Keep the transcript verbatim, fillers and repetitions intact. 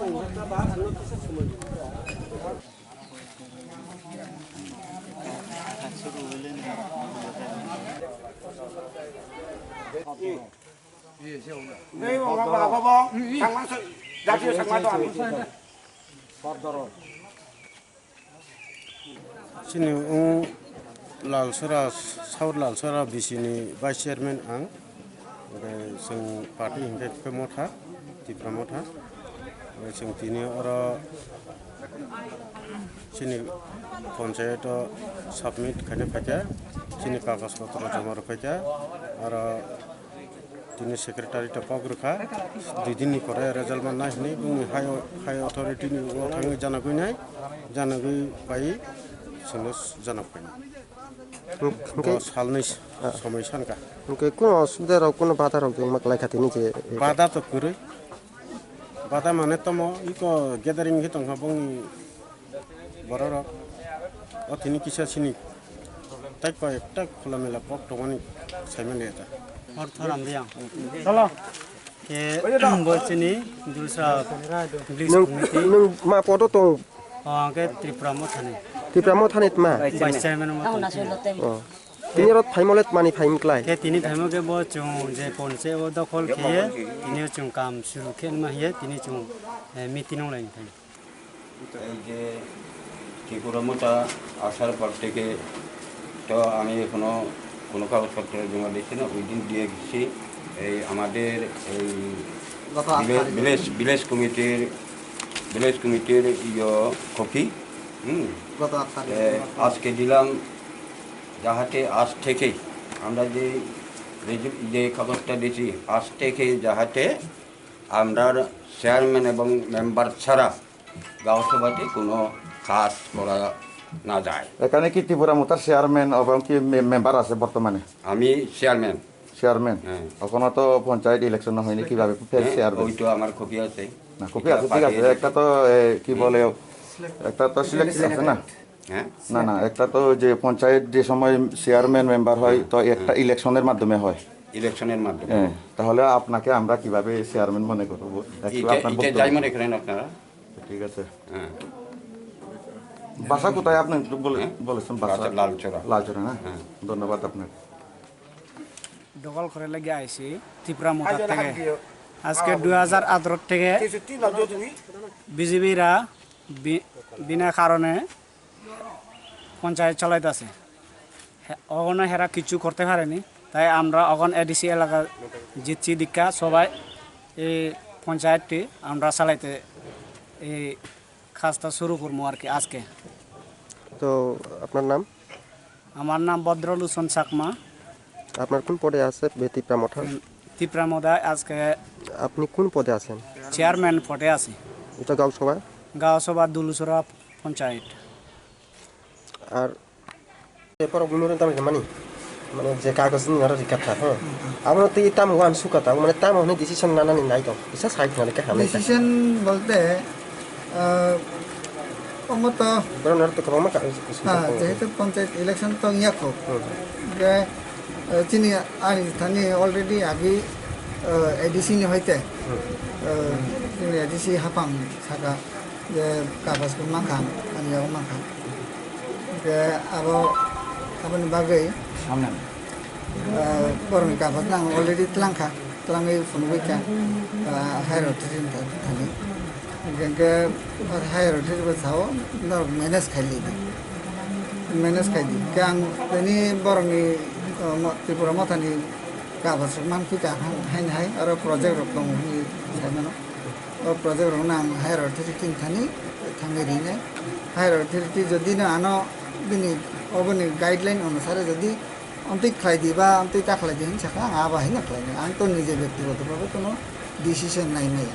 Chini wng Lalsora, South Lalsora B C ni Vice Chairman ang. Hwnkhe chwng party hwnkhe khe Motha, Tipra Motha. Hwnkhe chwng tini oro chini panchayat o submit khaina phaikha, chini kagoj potro joma rwphaikha, oro tini secretary to kok rwkha, dui din ni pore result manna hinwi bini high, high authority ni o thangwi janagwi nai, janagwi pai chwngno janok pai. Hwnkhe O salnwi somoi sankha. Hwnkhe kuno osubida rok, kuno bada rok jengma kwlai kha tini je? Bada to kwrwi. Bada mane tomo iko gathering khe tongkha bongni bororok. O tini kisa sini tai koi ekta khula mela kok tongmani saimani eta. Ortho Ramriang. Chalo. Ke bo chini Dulsra village Nung, committee. Nung ma podo tong? O, ang ke Tripura Mothani. Tripura Mothani tma? Vice chairman Mothani. O. Tini rot phaimole tmani phaim klai? Ke tini phaimo ke bo chung je ponche o dokhol khiye, tini chung kam suru khe ma hiye, tini chung, eh, meeting ong lai phai. এই যে ত্রিপুরা মোটা আসার পর থেকে তো আমি এখনো কোনো কাগজপত্র জমা দিচ্ছি না। ওই দিন দিয়ে গেছি এই আমাদের এই গত আট ভিলে-, তারিখে। ভিলেজ, ভিলেজ কমিটির, ভিলেজ কমিটির ইয়ে কপি। হুম। গত আট তারিখে। এ, আজকে দিলাম, যাহাতে আজ থেকে আমরা যে রেজু-, যে কাগজটা দিছি, আজ থেকে যাহাতে আমরার চেয়ারম্যান এবং মেম্বার ছাড়া গাঁও সভাতে কোনো কাজ করা না যায়। এখানে কি ত্রিপুরা মোতার চেয়ারম্যান এবং কি মে-, মেম্বার আছে বর্তমানে? আমি চেয়ারম্যান। চেয়ারম্যান? হ্যাঁ। এখনো তো পঞ্চায়েত ইলেকশন হয়নি, কিভাবে ফের হ্যাঁ, চেয়ারম্যান? ওই তো আমার কপি আছে। না, কপি এটা আছে, ঠিক আছে। পাঠিয়ে একটা তো, এ, কি বলে, একটা তো সিলেক্ট আছে না? হ্যাঁ? না, না, একটা তো যে পঞ্চায়েত যে সময় চেয়ারম্যান মেম্বার হয়, হ্যাঁ, তো একটা হ্যাঁ। ইলেকশনের মাধ্যমে হয়। ইলেকশনের মাধ্যমে। হ্যাঁ, তাহলে আপনাকে আমরা কিভাবে চেয়ারম্যান মনে করব? একটু এটা, আপনার এটা বক্তব্য। যাই মনে করেন আপনারা। ঠিক আছে। হ্যাঁ। বাসা কোথায় আপনি একটু বলে-, হ্যাঁ? বলেছেন বাসা? বাসা লালচড়া। লালচড়া, না? হ্যাঁ। ধন্যবাদ আপনাকে। দখল করে লেগে আইছি ত্রিপুরা মোটর থেকে। আজকে দুই হাজার আঠারো থেকে বিজেপিরা বি-, বিনা কারণে পঞ্চায়েত চালাইতেছে। হে-, অগণে হেরা কিছু করতে পারেনি, তাই আমরা অগণ এডিসি এলাকা জিতছি দীক্ষা সবাই এই পঞ্চায়েতটি আমরা চালাইতে এই কাজটা শুরু করবো আর কি আজকে। তো আপনার নাম? আমার নাম ভদ্রলোচন চাকমা। আপনার কোন পদে আছে বে তিপ্রা মঠা? উম, তিপ্রা মঠা আজকে আপনি কোন পদে আছেন? চেয়ারম্যান পদে আছি। এটা গাঁও সভা? গাঁও সভা দুলুচড়া পঞ্চায়েত। আর এরপর গুণরে তাম মানে, মানে যে কাগজ নিয়ে আর রিকাতা, হ্যাঁ। হুম, হুম। আমরা তো এই তাম ওয়ান সুকাতা, মানে তাম হনে ডিসিশন না না নাই তো। Decision bolte, ah, omo to, ah, jehetu panchayat election tong ya kho. Hmm. Ge, ah, chini ani thani already agi, ah, A D C ni hoite, hmm, ah, chini A D C hapang saka je kapas ko mankha, ani yago mankha. Ge abo, aboni bagwi, ah, borokni kapas nang already tlangkha. Twlangwi phunugwi kha, ah, higher authority ni thani. Hingke higher authority bo sao, norok manage khai lidi. Manage khai di. Hingke ang tini borokni, ah, mo-, Tripura mothani kabar sok mankha, haini hai, oro project rok tongo hinwi sai mano. O project rok no ang higher authority ni thani thangwi rinai. Higher authority jodi no ano bini oboni guideline onusare jodi Amtwi khlai di ba amtwi ta khlai di hinwi sakha, ang abo haino khlai di. Ang to nije byaktigoto bhabe kono decision nai maya.